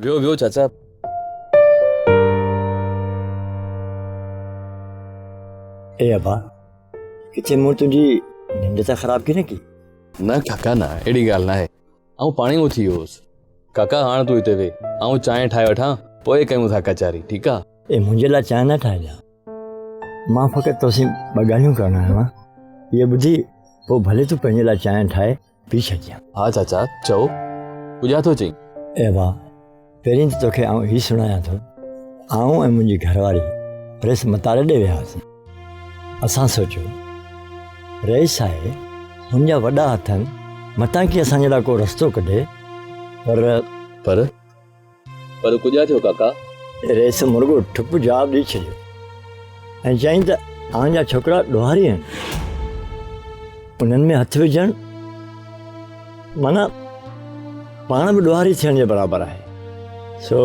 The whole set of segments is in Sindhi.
ويو ويو چاچا. اي ابا ڪٿي مون تنهنجي ننڊ ته خراب ڪين ڪئي؟ نه ڪاڪا نه اهڙي ڳالهه ناهي آئون پاڻهي اٿي ويو هوس. ڪاڪا هاڻ تون هتي ويهه آئون چانهه ٺاهي وٺان پوء ڪيون ٿا ڪچهري ٺيڪ آ. اي منهنجي لاء چانهه نه ٺاهجان مان فقط توسين ٻه ڳالهيون ڪرڻ آيو آهيان اهي ٻڌي پوء ڀلي تون پنهنجي لاء چانهه ٺاهي پي ڇڏجان. ها چاچا چئو ڪجهه ٿو چئين. اي ابا پهرين ته توکي آئون هي سڻايان ٿو آئون ۽ منهنجي گهر واري رئيس متاري ڏي ويا هئاسين اسان سوچيو رئيس آهي هن جا وڏا هٿ آهن متان ڪي اسان جي لاء ڪو رستو ڪڍي پر پر پر ڪجهه ٿيو ڪاڪا؟ رئيس مرڳو ٺپ جواب ڏئي ڇڏيو ۽ چيائين ته اوهان جا ڇوڪرا ڏوهاري آهن انهن ۾ هٿ وجهڻ معنيٰ پاڻ به ڏوهاري ٿيڻ جي برابر آهي سو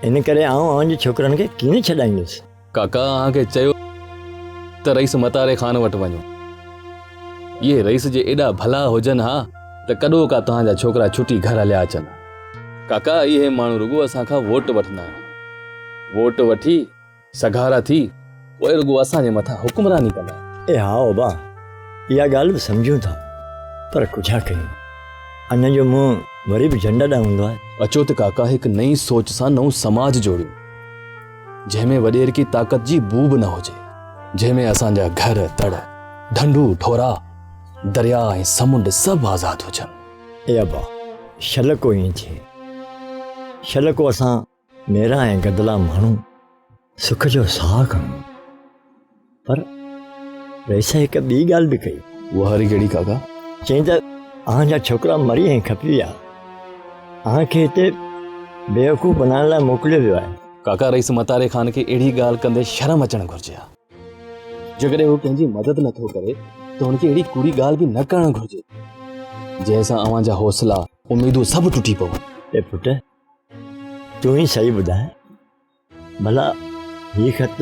ان ڪري آئون اوهان جي ڇوڪرن کي ڪيئن ڇڏائيندس. ڪاڪا اوهان کي چيو ته رئيس متاري خان وٽ وڃو. اهي رئيس جي ايڏا ڀلا هجن ها ته ڪڏهوڪا توهان جا ڇوڪرا ڇٽي گهر هليا اچن ها. ڪاڪا اهي ماڻهو رڳو اسان کان ووٽ وٺندا آهن. ووٽ وٺي سگهارا ٿي پوء رڳو اسان جي مٿان حڪمراني ڪندا آهن. اي ها ابا اها ڳالهه به سمجهون ٿا پر ڪجهه ڪيون. اڃ جو منهن وري به جهنڊ ڏانهن هوندو آهي. اچو ته ڪاڪا هڪ نئين سوچ سان نئون سماج جوڙيون. جنهن ۾ وڏيرڪي طاقت جي بوء به نه هجي، جنهن ۾ اسان جا گهر، تڙ، ڍنڍون، ڍورا، درياء ۽ سمنڊ سڀ آزاد هجن. اي ابا! شل ڪو ائين ٿئي. شل ڪو اسان ميرا ۽ گدلا ماڻهو سک جو ساهه کڻون. پر رئيس هڪ ٻي ڳالهه به ڪئي. اها وري ڪهڙي ڪاڪا؟ چيائين ته اوهان جا ڇوڪرا مري ۽ کپي ويا. اوهان کي هتي بيوقوف بنائڻ لاء موڪليو ويو آهي. ڪاڪا رئيس متاري خان کي اهڙي ڳالهه ڪندي شرم اچڻ گهرجي ها. جيڪڏهن هو ڪنهن جي مدد نه ٿو ڪري ته هن کي اهڙي ڪوڙي ڳالهه به نه ڪرڻ گهرجي، جنهن سان اوهان جا حوصلا، اميدون سڀ ٽٽي پون. اي پٽ! تون ئي صحيح ٻڌاء. ڀلا هي خط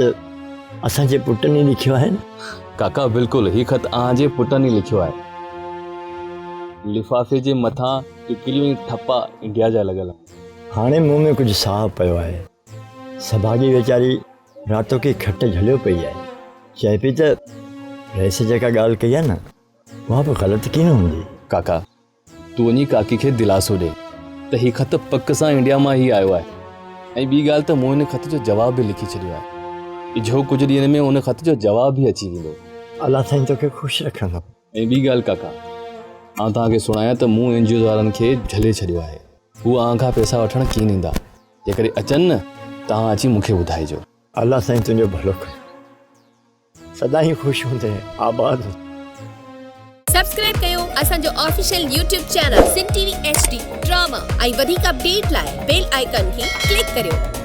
اسان جي پٽن ئي لکيو آهي نه؟ ڪاڪا بلڪل هي خط اوهان جي پٽن ئي لکيو آهي. لفافي جي مٿان ٽڪليون ۽ ٺپا انڊيا جا لڳل آهن. هاڻي مون ۾ ڪجهه ساهه پيو آهي. سڀاڳي ويچاري راتوڪي کٽ جهليو پئي آهي. چئي پئي ته رئيس جيڪا ڳالهه ڪئي آهي نه اها به غلط ڪين هوندي. ڪاڪا تون وڃي ڪاڪي کي دلاسو ڏي ته هي خط پڪ سان انڊيا مان ئي آيو آهي ۽ ٻي ڳالهه ته مون هن خط جو جواب به لکي ڇڏيو آهي. اجهو ڪجهه ڏينهن ۾ ان خط جو جواب به اچي ويندو. الله سائين توکي خوش رکندو. ۽ ٻي ڳالهه ڪاڪا، آئون توهان کي سڻايان ته مون اين جي اوز وارن کي جهلي ڇڏيو آهي. هو اوهان کان پئسا وٺڻ ڪين ايندا. جيڪڏهن اچن نه ته اوهان اچي مون کي ٻڌائجو. الله سائين تنهنجو ڀلو ڪري. سدائين خوش هوندين آباد هجين. سبسڪرائب ڪيو اسان جو official YouTube channel Sindh T V H D drama ۽ وڌيڪ اپڊيٽ لاء بيل آئيڪان کي ڪلڪ ڪريو.